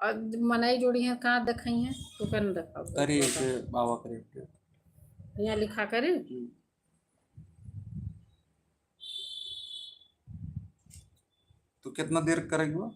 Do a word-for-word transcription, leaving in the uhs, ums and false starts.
और मनई जोड़ी है, कहाँ देखाई है? तो कर न देखाओ। करी, इसे बाबा करी। यहाँ लिखा करे। हम्म। तो कितना देर करेगी वो?